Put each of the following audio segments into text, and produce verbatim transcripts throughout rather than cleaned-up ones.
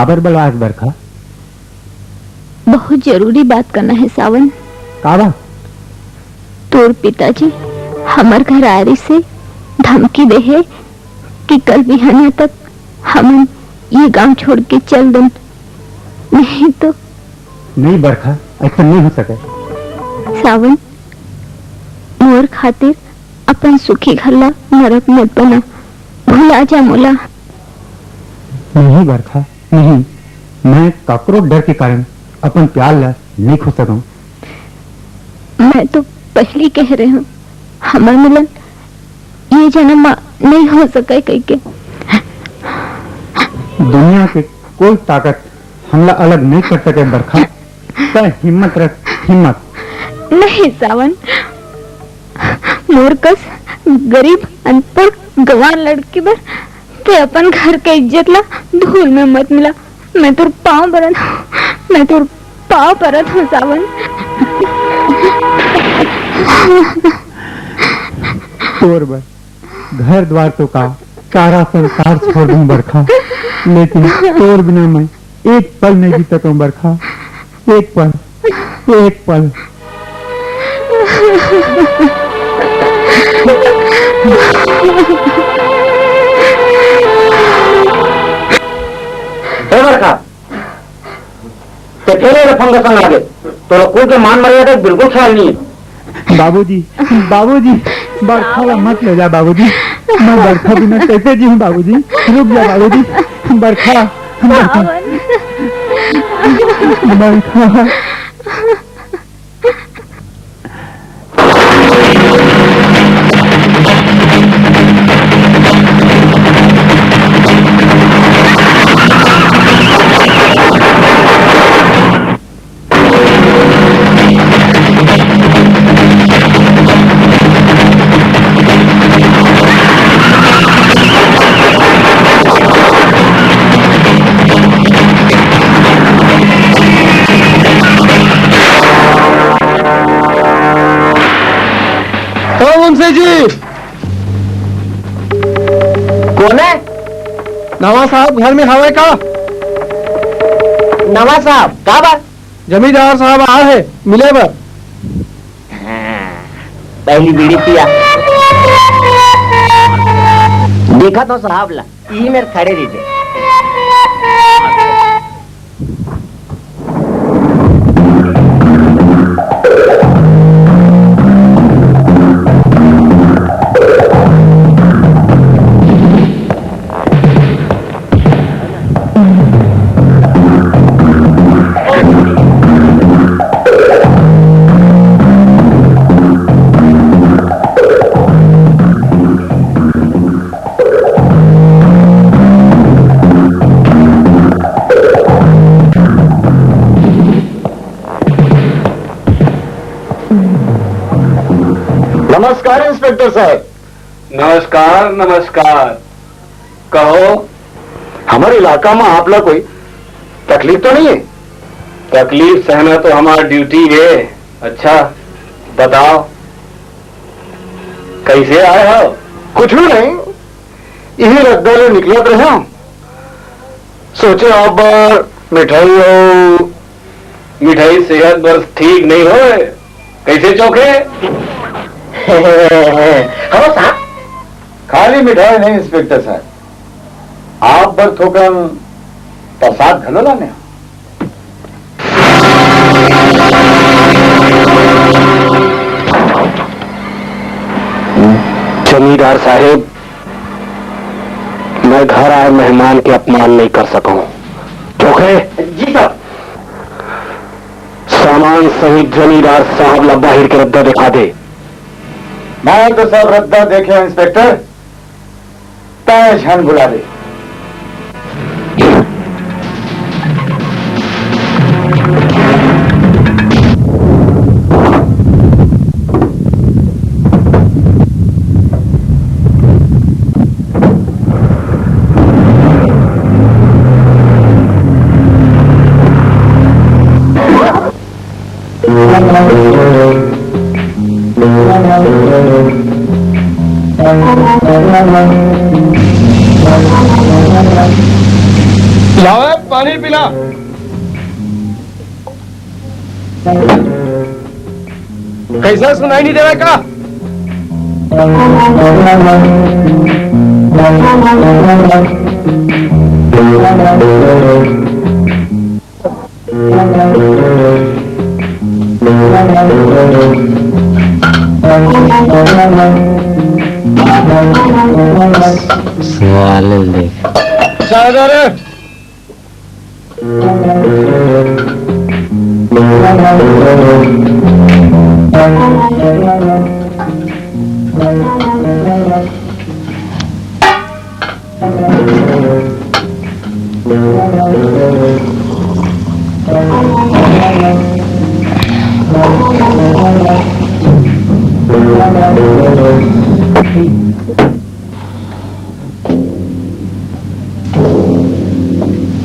काबर बलवास बरखा? बहुत जरूरी बात करना हे सावन। का बात? तोर पिताजी हमर घर आए रहिसे, धमकी दे हे कि कल बिहानिया तक हमन ये गांव छोड़ के चल देन, नहीं तो। नहीं बरखा, ऐसा नहीं हो सके। सावन, मोर खातिर अपन सुखी घर ला नरक मत बना, भुला जा मोला। नहीं बरखा, नहीं, मैं काकरो डर के कारण अपन प्यार ला नहीं खो सकूं। मैं तो पहली कह रहे हूँ, हमर मिलन ये जन्म मा नहीं हो सके कह के। दुनिया के कोई ताकत हमला अलग नहीं कर सके बरखा। तय हिम्मत रख, हिम्मत। नहीं सावन, मोर कस गरीब, अनपढ़, गंवार लड़की बर ते अपन घर के इज्जत ला धूल में मत मिला। मैं तोर पाँव परत हूँ, मैं तोर पाँव परत हूँ सावन। तोर बर घर द्वार तो का, सारा संसार छोड़ दूं बरखा, लेकिन तोर बिना मैं एक पल नहीं जी सकूं बरखा, एक पल, एक पल। ए बरखा, ते फेर एला फंगस संग लागे। तोला कुल के मान मर्यादा के बिल्कुल ख्याल नहीं है। बाबूजी, बाबूजी, बरखा ला मत ले जा बाबूजी। मैं बरखा बिना कैसे जीऊँ बाबूजी? रुक जा बाबूजी। बरखा, बरखा, बरखा। ओ मुंशी जी, कौन है? नवा साहब घर में हवे का? नवा साहब का बात? जमींदार साहब आए हैं मिले बर। हाँ, पहली बीड़ी पिया। देखा तो साहब ला, ई मेर खड़े रहिथे। नमस्कार इंस्पेक्टर साहब। नमस्कार, नमस्कार। कहो। हमर इलाका में आप ला कोई तकलीफ तो नहीं है? तकलीफ सहना तो हमार ड्यूटी है। अच्छा, बताओ, कैसे आए हो? कुछ भी नहीं, यही रद्दा ले निकलत रहे हम। सोचे आप बर मिठाई हो। मिठाई सेहत बर ठीक नहीं होय। कैसे चोखे? हेलो साहब। खाली मिठाई नहीं इंस्पेक्टर साहब, आप बर थोकन प्रसाद घलो लाने हो। जमींदार साहेब, मैं घर आए मेहमान के अपमान नहीं कर सकूं। चोखे? जी सर। सामान सहित जमींदार साहब ला बाहिर के रद्दा दिखा दे। मैं तो सब रद्दा देखे इंस्पेक्टर, तय झन भुला दे। लाओ, पानी पिला। कइसे सुनाई नइ देवय का? साले देख। साले रे।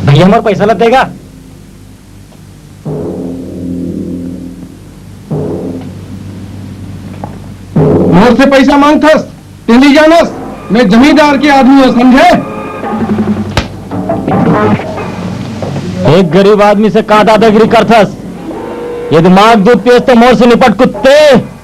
भैया, मोर पैसा ला देगा? मोर से पैसा मांगथस, तें नइ जानस, मैं जमींदार के आदमी हंव, समझे? एक गरीब आदमी से का दादागिरी करथस? यदि माँ के दूध पियस त मोर से निपट, कुत्ते।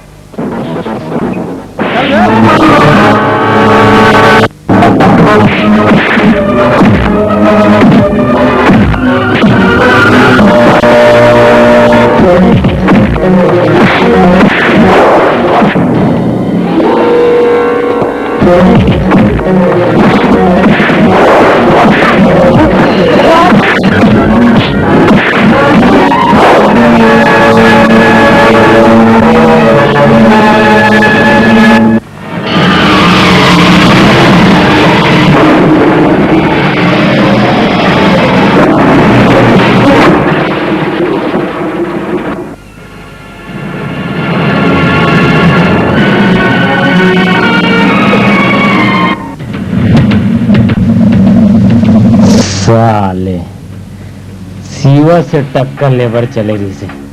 साले, शिवा से टक्कर लेबर चले रहिसे।